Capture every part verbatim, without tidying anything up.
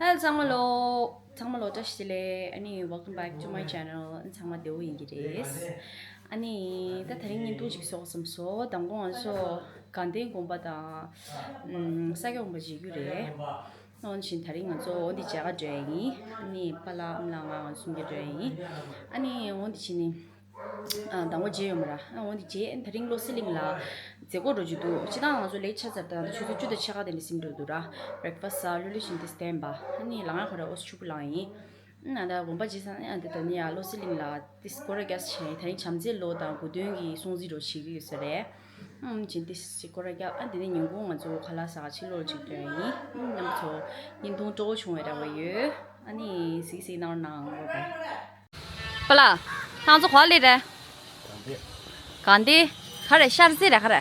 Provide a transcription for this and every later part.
ཨ། ཚང་མ་ལོ། ཚང་མ་ལོ་བཀྲ་ཤིས་བདེ་ལེགས། ཨ་ནི། Welcome back to my channel. ཚང་མ་བདེ་པོ་ཡིན་གྱི་རེད། ཨ་ནི། ད་དེ་རིང་བརྙན་ཐུང་ཅིག་བཟོ་དགོས་བསམ་སོང་། དང་པོ་ང་ཚོ་དགའ་ལྡན་དགོན་པ་དང་ཨམ། ས་སྐྱ་དགོན་པ་མཇལ་རྒྱུ་རེད། འོ་དེ་བཞིན་དེ་རིང་ང་ཚོ་འོ་འདི་མཇལ་ག་འགྲོ་ཡ་ཡིན། ཨ་ནི་པཱ་ལགས་ཨ་མ་ལགས་ང་ང་ཚོ་གསུམ་གྱིས་འགྲོ་ཡ་ཡིན། ཨ་ནི་འོ་འདི་བྱས་ནི། ཨ། དང་པོ་མཇལ་ཡོང་བ་ར། ཨ། འོ་འདི་རྗེས་དེ་རིང་བློ་གསལ་གླིང་ལ་མཛད་སྒོ་འགྲོ་རྒྱུ་འདུག་སྤྱིར་བཏང་ང་ཚོ་ལས་ཆ་ཚར་དང་ཆུ་ཚོད་བཅུ་དང་ཕྱེད་ཀ་དེ་འདྲ་ཟིན་འགྲོ་འདུག་ར། Breakfast ཟ་ལྷོད་ལྷོད་བྱས་ཏེ་བསྡད་པ། ཨ་ནི་ལངས་ཡ་ཁོ་ར་ཨོ་ཆུ་བུ་ལངས་ཡིན། ཨ་ནི་ད་དགོན་པ་མཇལ་ཚར་ནས་ཨ་འདི་ད་ནི་ཡ་བློ་གསལ་གླིང་ལ་ཏིས་སྐོར་ར་རྒྱག་ཆེན། དེ་རིང་བྱམས་བརྩེའི་ལོ་དང་དགུང་སྟོན་གྱི་སྲུང་བརྩི་འགྲོ་བྱེད་ཀྱི་ཡོད་ས་རེད། ཨམ། ཅིན་ཏིས་སྐོར་ར་རྒྱག་ཨ་འདི་ནས་ཉིན་གུང་ང་ཚོ་ཁ་ལག་ཟ་ག་ཕྱི་ལོགས་ཅིག་འགྲོ་ཡ་ཡིན། ཨམ། རྣམ་པ་ཚོ་བརྙན་ཐུང་སྤྲོ་པོ་བྱུང་བའི་རེ་བ་ཡོད། ཨ་ནི་གཟིགས་གཟིགས་གནང་རོགས་གནང་། ཨོ་ཁེ། པཱ་ལགས། ཁྱེད་ཚོ་ག་པར་སླེབས་རེད། དགའ་ལྡན། ག་རེ་ཤར་རྩེ་རེད་ག་རེ།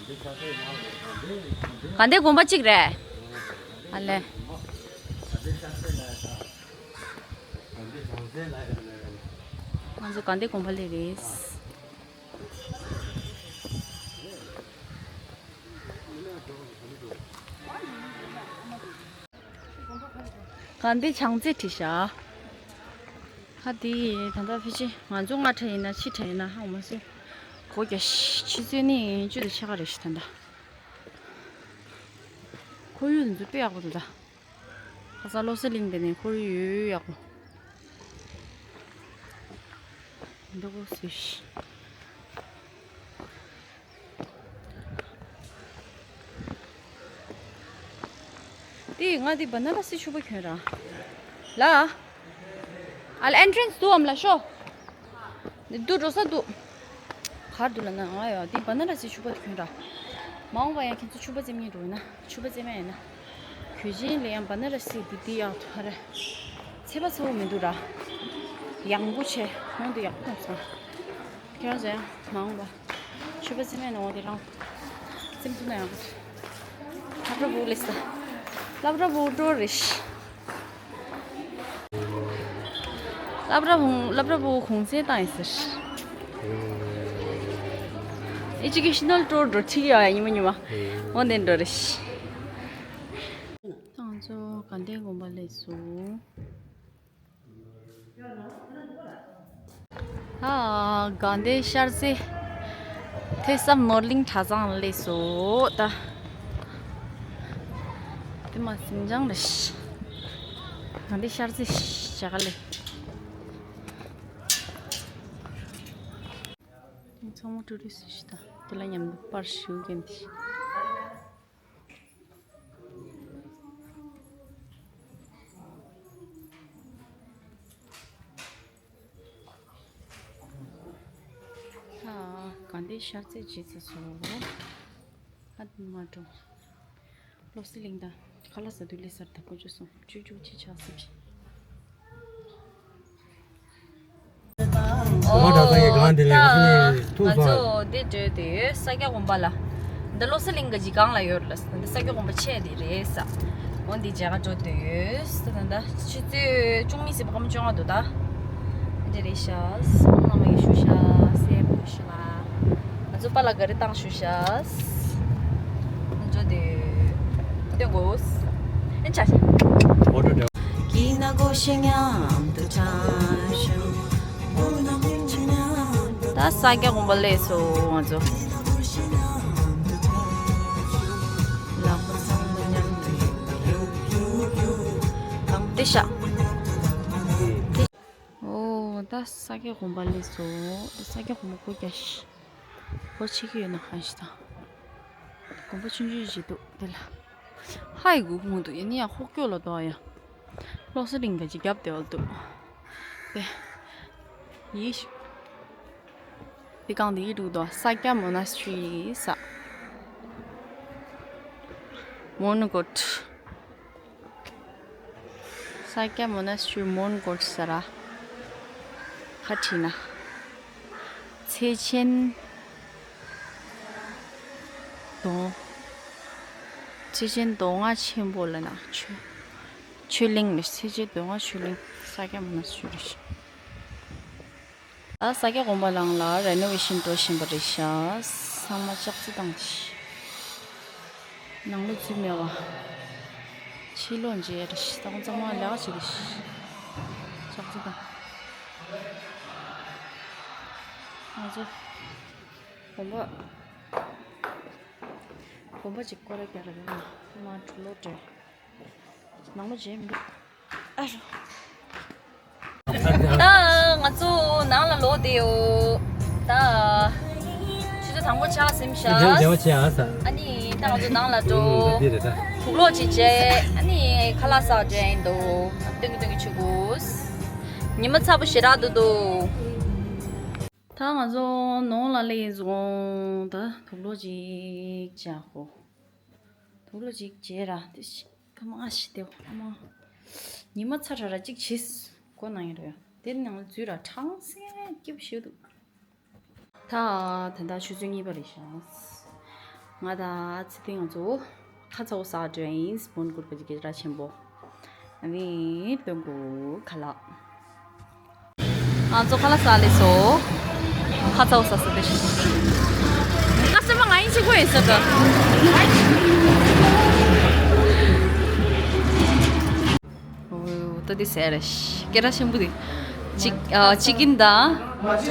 དགའ་ལྡན་དགོན་པ་གཅིག་རེད། ཨ་ལས། ང་ཚོ་དགའ་ལྡན་དགོན་པ་སླེབས་རེད། ག་འདི་བྱང་རྩེ་བྲིས་ཤག་ཧ། དེ་ད་ལྟ་ཕལ་ཆེར་ང་ཚོ་སྔ་དྲགས་ཡིན་ན་ཕྱི་དྲགས་ཡིན་ན་ཧ་གོ་མ་སོང་། སྒོ་རྒྱག་ཤག་ཆུ་ཚོད་ནི་བཅུ་དང་ཕྱེད་ཀ་རེད་ཤག་ད་ལྟ། ཁོར་ཡུག་འདི་ཚོ་དཔེ་ཡག་པོ་འདུག་ད། ཁ་སང་བློ་གསལ་གླིང་དེ་ནས་ཁོར་ཡུག་ཡག་པོ། འདི་གོ་སུ་ཤི། དེ་ང་དེ་བ་ན་ར་སི་ཕྱུ་པ་གྱོན་ར། ལ། ཨ་ལ་ཨེན་ཊྲན་སི་དུའམ་ལ་ཤོ། འདི་འགྲོ་ས་འདུག་གར་འདུག་ལ་ན་ང་ཡོད་དེ་བ་ན་ར་སི་ཕྱུ་པ་དེ་གྱོན་ར། མ་འོངས་པ་ཡང་ཁྱེད་ཚོ་ཕྱུ་པ་རྩེ་མཁན་འགྲོ་ན་ཕྱུ་པ་རྩེ་མ་ཡིན་ན། གོས་ཆེན་ལ་ཡང་བ་ན་ར་སི་འདི་འདི་ཡག་ཐོ་རེ། ཚད་པ་ཚ་པོ་མི་འདུག་ར། ཡང་པོ་ཆེ་ཧོན་དུ་ཡག་པོ་མཐོང་སོང་། ཁྱེད་རང་ཚོ་ཡང་མ་འོངས་པ་ཕྱུ་པ་རྩེ་མ་ཡིན་ན་འོ་དེ་རང་རྩེ་མ་ཐུབ་ན་ཡག་པོ། སློབ་གྲྭ་བུ་ལས་ས། སློབ་གྲྭ་བུ་འགྲོ་རེ་ཤི། སློབ་གྲྭ་བུ་སློབ་གྲྭ་བུ་གུང་སེང་བཏང་ཡིན་ཟེར། Educational tour འགྲོ་ཁྲིད་ཡོད་ཡ་ཉི་མ་ཉི་མ། འོ་དེ་འགྲོ་རེ་ཤི། ང་ཚོ་དགའ་ལྡན་དགོན་པ་སླེབས་སོང་། ཨ། དགའ་ལྡན་ཤར་རྩེ་ཐོས་བསམ་ནོར་གླིང་གྲྭ་ཚང་སླེབས་སོང་ད། དེ་མ་ཟིན་ཅང་རེད། དགའ་ལྡན་ཤར་རྩེ་ཞག་ལས། ཚང་མ་ཊུ་རི་སི་ཊི་ཞིག་དང་དེ་ལ་མཉམ་དུ་པར་ཞུ་མཁན་དེ། ཨ། དགའ་ལྡན་ཤར་རྩེ་བརྗེད་ཚར་སོང་། ཨ་མ་འགྲོ། བློ་གསལ་གླིང་དང་ཁ་ལག་ཟ་དུས་སླེབས་ཚར་ད་ཁོ་ཚོ་སོང་བཅུ་བཅུ་གཅིག་ཆགས་སྲིད་པ། གོང་མ་གྲྭ་ཚང་གི་སྒང་དེ་ལ་ཡང་ཐུག་ང་སོང་། ཚོ་འདི་འགྲོ་དུས་ས་སྐྱ་དགོན་པ་ལ། འདི་བློ་གསལ་གླིང་གི་གཅིག་སྒང་ལ་ཡོད་ལ། འདི་ས་སྐྱ་དགོན་པ་ཆེ་དེ་རེད་ས། འོ་འདི་མཇལ་ག་འགྲོ་དུས་ད་ད་ཆུ་ཚོད་བཅུ་གཉིས་ཟིན་པ་སྐར་མ་བཅོ་ལྔ་འདུག་ད། འདི་རེད་ཤག་བླ་མ་ཡེ་ཤུ་ཤག་སེ་བུ་ཤི་ལ། ང་ཚོ་པཱ་ལགས་ག་རེ་བཏང་ཞུ་ཤག་འགྲོ་དུས་སྟོན་དགོས། ཨེ་ཆ་ཤི། ཨོ་ཏོ་འདྲ། ད་ས་སྐྱ་དགོན་པ་སླེབས་སོང་ང་ཚོ། དེ་ཤ། ཨོ། ད་ས་སྐྱ་དགོན་པ་སླེབས་སོང་། ད་ས་སྐྱ་དགོན་པ་སྒོ་རྒྱག་ཤི། སྒོ་ཕྱེ་གི་ཡོད་ན་གང་ཞིག་དང་། དགོན་པ་ཆུང་ཆུང་ཞིག་འདུག་དེ་ལ། ཧའི་གུ་གུ་འདུག་ཡིན་ན་ཡང་ཧོ་ཀྱོ་ལ་འདུག་ཡ། བློ་གསལ་གླིང་ག་ཅིག་རྒྱབ་དེ་བ་འདུག་དེ། ཡིས། དེ་གང་དེ་ཡིས་འདུག་དོ་ས་སྐྱ་མོ་ན་སི་ཊི་རི་ས། མོན་གྷོ། ས་སྐྱ་མོ་ན་སི་ཊི་རི་མོན་གྷོ་ཟེར་ར། ཁ་བྲིས་ན། ཚེ་ཆེན་གདོང་། ཚེ་ཆེན་གདོང་ལྔ་ཆེན་པོ་ལ་ན་ཆོས། ཆོས་གླིང་ལ་ཚེ་ཆེན་གདོང་ལྔ་ཆོས་གླིང་ས་སྐྱ་མོ་ན་སི་ཊི་རི་ཞིག་ཨ། ས་སྐྱ་དགོན་པ་ནང་ལ་རེ་ནོ་ཝེ་ཤིན་འགྲོ་བཞིན་པ་རེད་ཤག་ཚང་མ་ལྕགས་རྩི་བཏང་ཅི། ནང་ལོགས་རྩིས་མེད་བ། ཕྱི་ལོགས་མཇལ་རེ་ཞིག་ཏང་ཚང་མ་ལས་ཀ་བྱེད་རེ་ཞིག་ཅག་ཚོ་དང་། ང་ཚོ་གོམ་པ་གོམ་པ་གཅིག་སྐོར་ར་རྒྱག་ར་ཡོང་ན་མ་གྲུ་ལོག་སྤྲད། ནང་ལོགས་མཇལ་མི་འདུག་ཨ་རོ། ད་ང་ཚོ་ནང་ལ་ལོག་བསྡད་ཡོད། ད་ཆུ་ཚོད་དང་པོ་ཆགས་ཟིན་ཤག་མཇལ་བ་བྱེད་ཨ་ས། ཨ་ནི་ད་ང་ཚོ་ནང་ལ་འགྲོ། ཨུ། ད་འདི་རེད་ད། དུག་ལོག་ཅིག་བྱས། ཨ་ནི་ཁ་ལག་ཟ་འགྲོ་ཡིན་འདུག་སྟོན་གི་སྟོན་གི་ཆུ་གུ། ཉི་མ་ཚ་པོ་ཞེ་དྲག་འདུག་འདུག་ད་ང་ཚོ་ནང་ལ་སླེབས་སོང་། ད་དུག་ལོག་ཅིག་བྱ་གོ། དུག་ལོག་ཅིག་བྱས་ར་དེ་ཤི་ཐ་མ་ཤི་དེ་འོ་མ། ཉི་མ་ཚ་དྲག་ར་ཅིག་བྱས། གོ་ན་ཡིན་རོ་ཡ། དེ་ནང་ལ་འཛུལ་ར་གྲང་སེ་སྐྱིད་པོ་ཞིག་འདུག་ད་ད་ད་ཆུ་ཚོད་གཉིས་པ་རེད་ཤག་ང་ད་ཚེ་ཏན་ང་ཚོ་ཁ་ཚ་བོ་ཟ་འགྲོ་ཡིན། སྤོན་ཀུར་པ་ཅིག་གི་ར་ཆེན་པོ། ཨ་ནི་སྟོན་གོ་ཁ་ལག་ང་ཚོ་ཁ་ལག་ཟ་ལེ་སོ། ཁ་ཚ་བོ་ཟ་ཟ་དེ་ཤི། ཁ་ས་མ་ང་ཡིན་ཆེ་གོ་ཡིན་ས་ད། ཨོ། ད་འདི་ཟེར་རེད། སྐད་གྲགས་ཆེན་པོ་འདི། ཅིག་ཨ། ཅི་ཀིན་དང་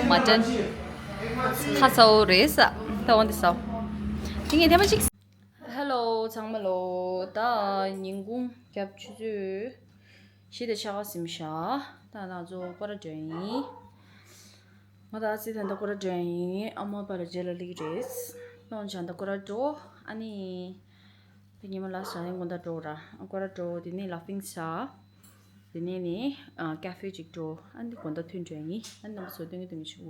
མ་ཊན། ཁ་ཚ་བོ་རེད་ས། ད་འོ་འདི་ཟ། དེ་ངས་ཐེངས་མ་གཅིག་ཧེ་ལོ་ཚང་མ་ལོ། ད་ཉིན་གུང་རྒྱབ་ཆུ་ཚོད་བཞི་དང་ཕྱེད་ཀ་ཟིན་ཤག་ད་ང་ཚོ་སྐོར་ར་འགྲོ་ཡིན། ང་ད་ཨ་ཙི་ད་ལྟ་སྐོར་ར་འགྲོ་ཡིན། ཨ་མ་པ་ར་རྗེས་ལ་སླེབས་ཀྱི་རེད། ལོན་ཆི་ད་ལྟ་སྐོར་ར་འགྲོ། ཨ་ནི། དེ་ཉི་མ་ལ་ཞག་ཡང་དགོང་དག་འགྲོ་ར། ཨ་སྐོར་ར་འགྲོ། དེ་ནས་ལ་ཕིང་ས། དེ་ནས་ནི་ཨ་ཀ་ཧྥེ་ཅིག་འགྲོ། ཨ་ནི་དགོང་དག་ཐོན་འགྲོ་ཡིན། ཨ་ནི་རྣམ་པ་ཚོ་སྟོན་གི་སྟོན་གི་ཆུ།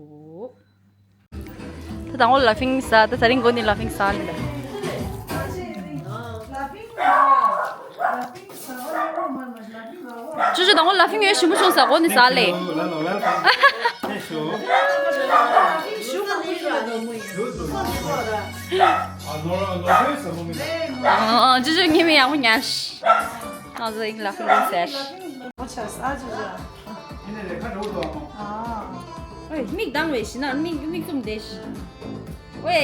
ད་དང་པོ་ལ་ཕིང་ས། ད་ད་རིང་དགོང་ནི་ལ་ཕིང་ས་ནི་ལ། ཅུ་ཅུ་དང་པོ་ལ་ཕིང་ཡོད་ཞིམ་པོ་བྱུང་ས་དགོང་ནི་ས་ལེ། ཨ། ཅུ་ཅུ་ཉི་མ་ཡག་པོ་ཉར་ཤག་ང་ཚོ་ཡིན་ལ་ཕུལ་ཟེར། ཨོ་ཆ་ས་ཅུ་ཅུ། ཨ། ཨོའི་མིག་གདངས་བས་ཤི་ན་མིག་མིག་བཙུམ་བསྡད་ཤི། ཝེ།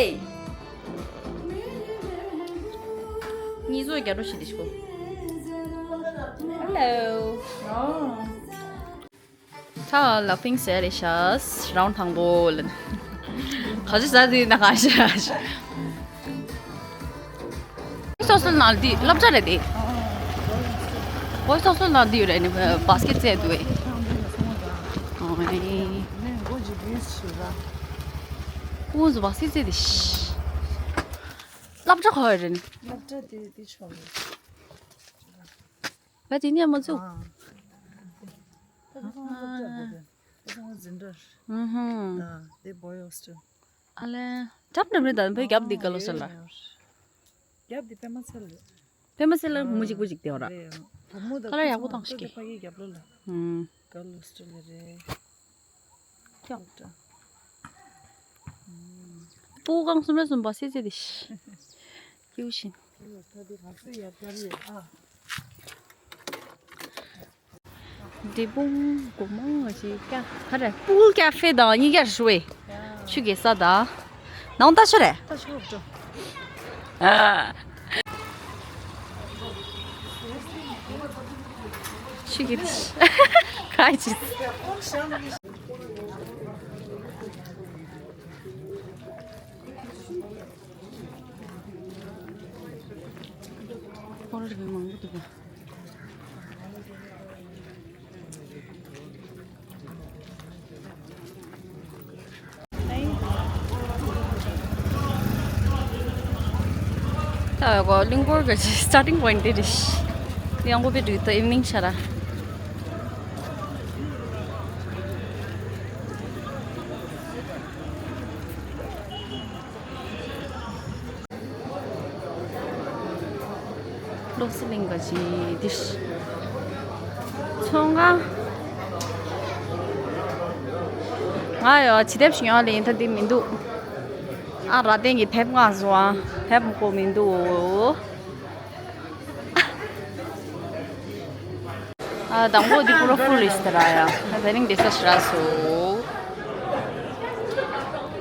གཉིས་ཚོ་རྒྱ་རོ་ཤི་དེ་ཤི་གོ། ཧེ་ལོ། ཨོ། ད་ལ་ཕིང་ཟེར་རེད་ཤག་རའུན་དང་པོ་ལ། ག་ཚོད་ཟ་དེ་ན་ག་ཤག་སོ་སོ་ནང་འདི་སློབ་གྲྭ་རེད་དེ། ཨོ་སོ་སོ་ནང་འདི་ཡོད་རེད་ནི་བ་སི་ཀེ་ཊི་རྩེ་འདུག་ཨེ། ཨོ་ཨེ། ཀུན་སུ་བ་སི་ཀེ་ཊི་རྩེ་དེ་ཤི། སློབ་གྲྭ་ག་ཡོད་རེད་ནི། སློབ་གྲྭ་དེ་དེ་ཆོག་རེད། བ་དེ་ནས་མ་བཙུགས། ཨ། ད་ཁོང་སློབ་གྲྭ་དེ་རེད། ད་ཁོང་འཛིན་གྲྭ་རེད། ཨུ་ཧུམ། ཨ་དེ་བོ་ཡོག་སི་ཊེལ། ཨ་ལེ། འགྲམ་འགྲམ་རེད་ད་བོད་རྒྱབ་འདི་ག་ལོ་ས་ལ། རྒྱབ་འདི་པད་མ་ཚལ་རེད། པད་མ་ཚལ་ལ་མུ་གཅིག་པུ་གཅིག་དེ་བ་ར། རེད། བུ་མོ་དང་ཁ་ལག་ཡག་པོ་བཏང་ཤག་ཕ་གི་རྒྱབ་ལོ་ལ། ཨུམ། ག་ལོ་སི་ཊེལ་ལ་རེད། ཀྱང་། སློབ་གྲྭ། ཨུམ། སྤུ་གུ་གང་གསུམ་རེ་གསུམ་པ་སེ་ཚེ་དེ་ཤི། སྐྱིད་པོ་ཞིག་ད་དེ་ག་ཚོད་ཡར་བསྐྱར་ཡོད་ཨ། འབྲས་སྤུངས་སྒོ་མང་ཞིག་ཀ་ག་རེ་པུལ་ཀ་ཧྥེ་དང་གཉིས་ཀ་རེད་ཤི་བས། ཆུ་གེ་ས་དང་། ནང་ལྟ་ཤི་རེད། ལྟ་ཤི་རོགས་འགྲོ། ཆུ་གེ་ས་ག་ཅི། ཧོ་ར་རི་མང་པོ་འདུག་པ། ད་གླིང་སྐོར་གྱི་སི་ཊར་ཊིང་པོ་ཡིན་ཊི་དེ་རེད། ཡང་པོ་པའི་འགྲིག་ད་ཨིབ་ནིང་ཆ་ར། ལོ་སི་ལིང་ག་ཅི་དིཤ། ཚོང་ཁང་། ང་ཡོ་ཅི་དེབ་ཤིང་ཡོ་ལེ་ཡིན་ད་འདི་མི་འདུག་ཨ་ར་ཏན་གྱི་དེབ་ང་བཟོ་ཨ་དེབ་མཁོ་མི་འདུག་ཨ་དང་པོ་འདི་པུ་རོ་ཧྥུལ་རེད་ཟེར་ར་ཡ། ད་དེ་རིང་བསྡད་ས་ཞིག་རག་སོང་།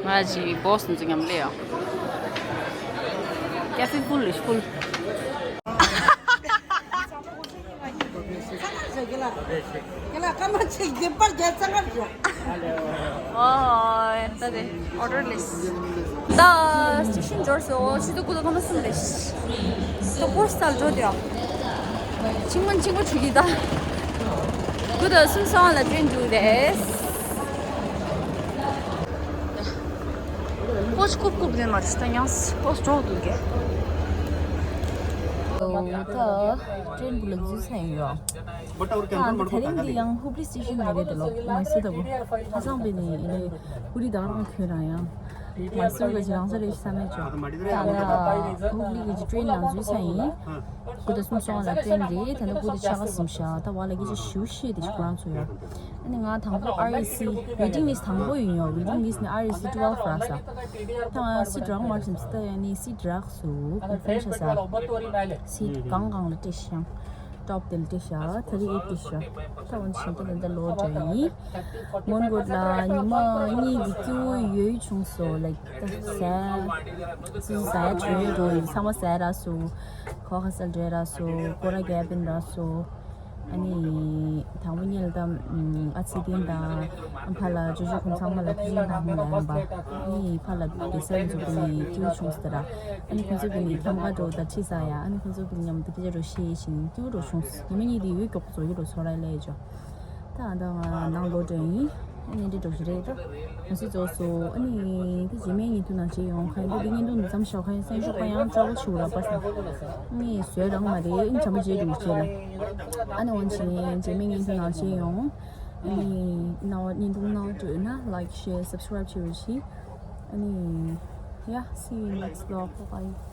ང་ཅི་བོ་སི་འཛིན་ངམ་ལེ་ཡ། ཀ་ཧྥེ་ཧྥུལ་རེད་ཧྥུལ། ཁྱེད་ལ་ཁྱེད་ལ་སྐར་མ་གཅིག་བདེན་པར་རྒྱལ་ཚང་ཁར་འགྲོ། ཨོ་ད་དེ་ཨོ་ཌར་ལེས། ད་སི་ཊེ་ཤན་འབྱོར་སོང་། ཆུ་ཚོད་དགུ་དང་སྐར་མ་གསུམ་རེད། ད་ཀོ་སི་ཊལ་འགྲོ་དུས་ཨ། ཆིང་མོ་ཆིང་མོ་ཆུ་གི་ད། དགུ་དང་གསུམ་སོང་ལ་ཊེན་འགྲོ་རེད། ཀོ་སི་ཀུབ་ཀུབ་དེ་མ་ཆུ་ད་ཉང་སི་ཀོ་སི་འགྲོ་འདུག་གས། ད་ཊེན་བུ་ལ་འཛུལ་ཚར་ཡོད། ད་འདི་དེ་རིང་འདི་ཡང་ཧུབ་ལི་སི་ཊེ་ཤན་ནས་རེད་འདུག་ལོ། མ་སུ་ད་བུ་ཧ་སང་པེ་ནས་ཡིན་ནས་ཧུ་རི་ད་རང་ཁྱོད་རང་ཡང་མ་སུ་ག་ཅི་རང་ས་རེད་བསམ་མེད་ཅོ། ད་ལ་ཧུབ་ལི་གི་ཊེན་ནང་འཛུལ་ས་ཡིན། དགུ་དང་གསུམ་སོང་ལ་ཊེན་རེད། ད་ནི་དགུ་དང་ཕྱེད་ཀ་ཟིན་ཤག་ད་བ་ལ་སྐད་ཆ་ཞུ་ཤེས་དེ་ཁོ་རང་ཚོ་ཡོད། ཨ་ནི་ང་དང་པོ་ཨར་ཨེ་སི་ཝེ་ཊིང་ལིས་ཊི་དང་པོ་ཡིན་ཡོད། ཝེ་ཊིང་ལིས་ཊི་ནི་ཨར་ཨེ་སི་ཊུ་ཝེལ་ཕི་རག་ས། ད་ང་སི་ཊི་རག་མ་སོང་ས་ད་ཡ་ནི་སི་ཊི་རག་སུ་ཀོན་ཕོམ་ཆགས་ས། སི་ཊི་གང་གང་ལ་སྤྲད་ཤག་ཊོབ་དེ་ལ་སྤྲད་ཤག་ཐར་ཊི་ཨེཊ་སྤྲད་ཤག་ད་འོན་ཆེན་ད་ལ་ད་ལོ་འདྲ་ཡིན། མོན་གྷོ་ལ་ཉི་མ་གཉིས་ཀྱི་སྐྱིད་པོ་ཡོད་བྱུང་སོང་། ལའིཀ་ད་ཟ་ཟ་ཡ་བྱུང་ཡོད་འགྲོ་ཡིན། ཚང་མ་ཟ་རག་སོང་། ཁོ་ཁ་སལ་འདྲེ་རག་སོང་། ཀོ་ར་གེ་བིན་རག་སོང་། ཨ་ནི་དང་པོ་ཉིད་ལ་ད་ཨ་ཚེ་བརྟན་དང་ཕ་ལ་ཇོ་ཇོ་ཁོང་ཚང་མ་ལ་ཐུགས་རྗེ་ཆེ་ལབ་ཡིན་པ། ཨ་ནི་ཕ་ལ་བདེ་སར་འཛུགས་པ་ཡིན། སྐྱིད་པོ་བྱུང་སོང་ད་ར། ཨ་ནི་ཁོང་ཚོ་གི་ནི་ཁྱམས་ཁ་འགྲོ་ད་ཁྲིད་ས་ཡ། ཨ་ནི་ཁོང་ཚོ་གི་མཉམ་དུ་སྐད་ཆ་རོ་བཤད་བཞིན་སྐྱིད་པོ་རོ་བྱུང་སོང་། ཉི་མ་གཉིས་དེ་ཡོད་མགྱོགས་པོ་ཚོ་ཡོད་རོ་ཚོར་ར་ལས་ཅོ། ད་ཨ་ད་ང་ནང་ལོག་འགྲོ་ཡིན། ཨ་ནི་འདི་འགྲོ་གི་རེད་ད། ང་ཚོ་རྫོགས་སོ། ཨ་ནི་ད་རྗེས་མའི་ཉིན་ཐུག་ནང་བྱེད་ཡོང་། ཁ་ཡིན་ད་འདི་བརྙན་ཐུང་འདི་མཚམས་བཞག་ཁ་ཡིན། སང་ཞོགས་པ་ཡང་ཊ་རེ་ཝལ་བྱེད་དགོས་ར་པ་སང་། ཨ་ནི་བཟོས་རང་མ་རེད། ཨ་ནི་བྱམས་པོ་བྱེད་འགྲོ་གི་རེད་ལ། ཨ་ནི་འོན་ཆེན་རྗེས་མའི་བརྙན་ཐུང་ནང་བྱེད་ཡོང་། ཨ་ནི་ནང་བརྙན་ཐུང་ནང་འགྲོ་ན་ལའིཀ་ཤེར་སབ་སི་ཀ་རེབ་བྱེད་རོགས་གྱིས། ཨ་ནི་yeah, see you in next vlog. Bye bye.